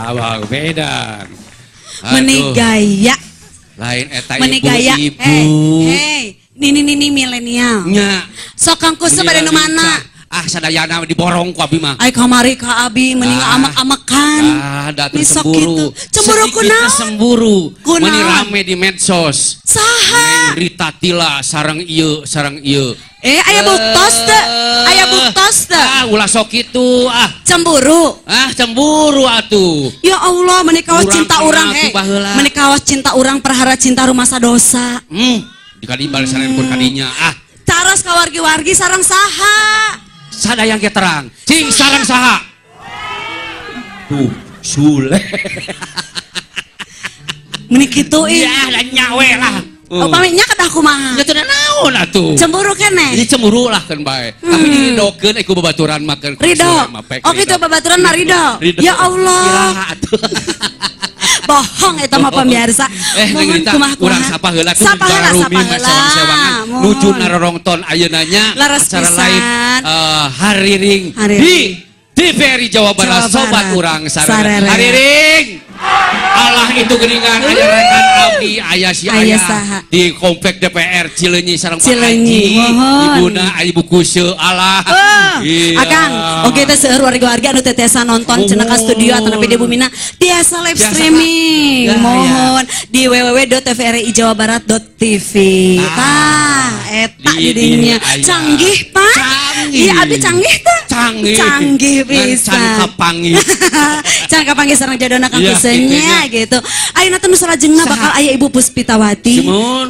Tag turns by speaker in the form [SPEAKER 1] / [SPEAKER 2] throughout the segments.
[SPEAKER 1] Abang beda.
[SPEAKER 2] Meni gaya.
[SPEAKER 1] Lain eta ibu-ibu.
[SPEAKER 2] Hei, nini-nini milenial.
[SPEAKER 1] Nya.
[SPEAKER 2] Sok Kang Kusu bade nu mana?
[SPEAKER 1] Ah sadayana diborong ku abi mah.
[SPEAKER 2] Ai kamari ka abi mending amek-amekan.
[SPEAKER 1] Ah, da cemburu.
[SPEAKER 2] Cemburu kunaon?
[SPEAKER 1] Cemburu. Meni rame di medsos.
[SPEAKER 2] Saha?
[SPEAKER 1] Rita Tila sareng ieu sareng ieu.
[SPEAKER 2] Eh, aya buktos teu? Aya buktos teu?
[SPEAKER 1] Ah, ulah sok kitu ah.
[SPEAKER 2] Cemburu.
[SPEAKER 1] Ah, cemburu atuh.
[SPEAKER 2] Ya Allah, meni kawas cinta urang eh. Meni kawas cinta urang perhara cinta rumasa dosa.
[SPEAKER 1] Dikali balesan kur kadinya ah.
[SPEAKER 2] Caros ka wargi-wargi sareng saha?
[SPEAKER 1] Sadayang ge terang. Cing sareng saha? Tuh, Sule.
[SPEAKER 2] Meni kitu ih.
[SPEAKER 1] Ya, da nyawe lah.
[SPEAKER 2] Oh, pamit nya kedah kumaha?
[SPEAKER 1] Nya teu naon atuh.
[SPEAKER 2] Cemburu keneh.
[SPEAKER 1] Ini cemburu lah keun bae. Tapi diridokeun ku babaturan mah keun.
[SPEAKER 2] Ridho. Oh kitu babaturan mah ridho. Ya Allah. Bohong eta mah pemirsa.
[SPEAKER 1] Mohon kumaha urang sapa heula tuh rumi sewang-sewangan nuju narorongton ayeuna nya acara lain hariring di TVRI Jawa Barat sobat urang sarere. Hariring. Allah itu geuningan aya rekan abdi aya si aya di komplek DPR Cileunyi sareng Pak Haji ibuna Ibu Kuseu Allah.
[SPEAKER 2] Akang oke teh seueur warga-warga anu teh tiasa nonton cenah ka studio atanapi di Bumina tiasa live streaming mohon di www.tvrijawabarat.tv. Tah eta di dinya canggih Pak. Iya abdi canggih teh.
[SPEAKER 1] Canggih.
[SPEAKER 2] Canggih pisan.
[SPEAKER 1] Can kapanggih.
[SPEAKER 2] Can kapanggih sareng jadona Kang Kusenya gitu. Ayeuna teh nu salajengna bakal aya Ibu Puspitawati,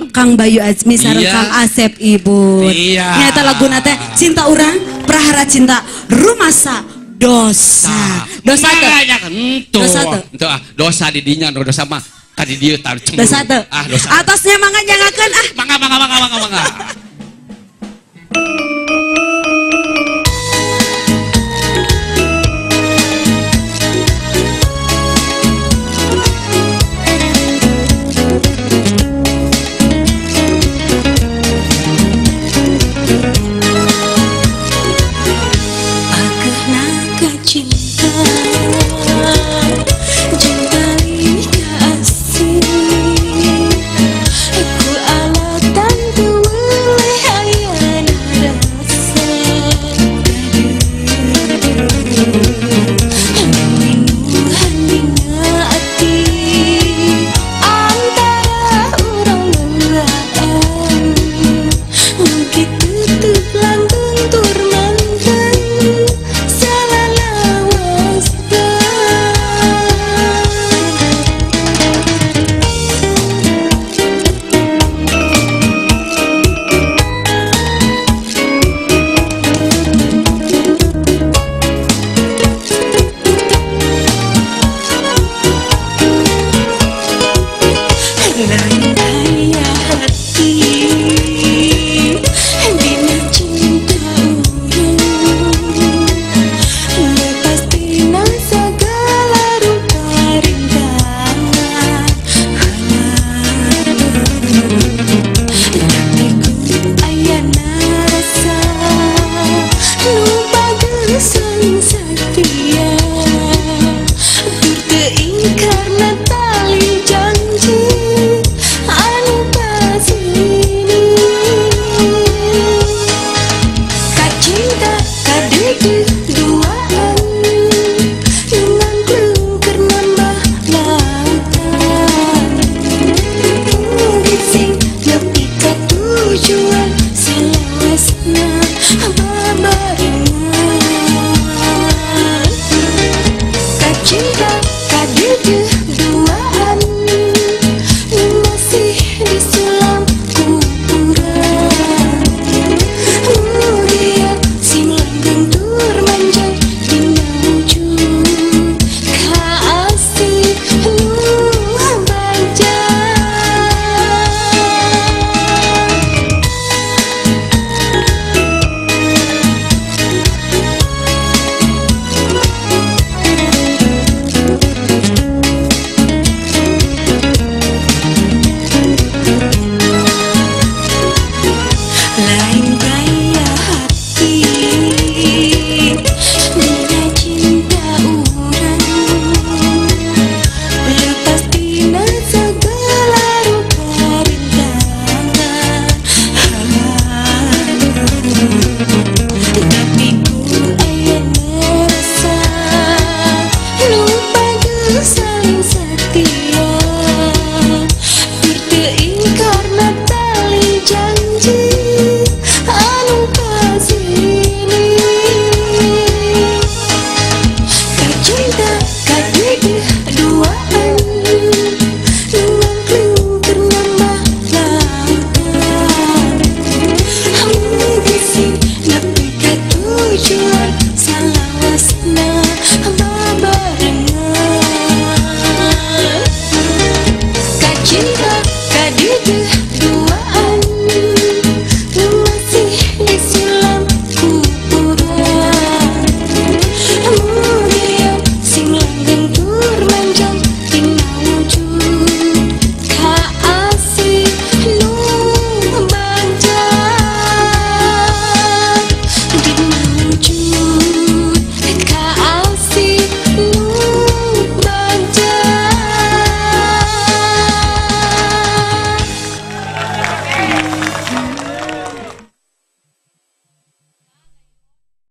[SPEAKER 2] Kang Bayu Azmi sareng Kang Asep Ibu. Nyaeta laguna teh Cinta Urang Prahara Cinta Rumasa Dosa. Dosa teh. Dosa teh.
[SPEAKER 1] Dosa di dinya dosa mah ka di dieu tar cemburu.
[SPEAKER 2] Dosa teh.
[SPEAKER 1] Ah dosa.
[SPEAKER 2] Atasnya mangga nyangakeun ah.
[SPEAKER 1] Mangga mangga mangga mangga mangga.
[SPEAKER 3] Cinta, kadede.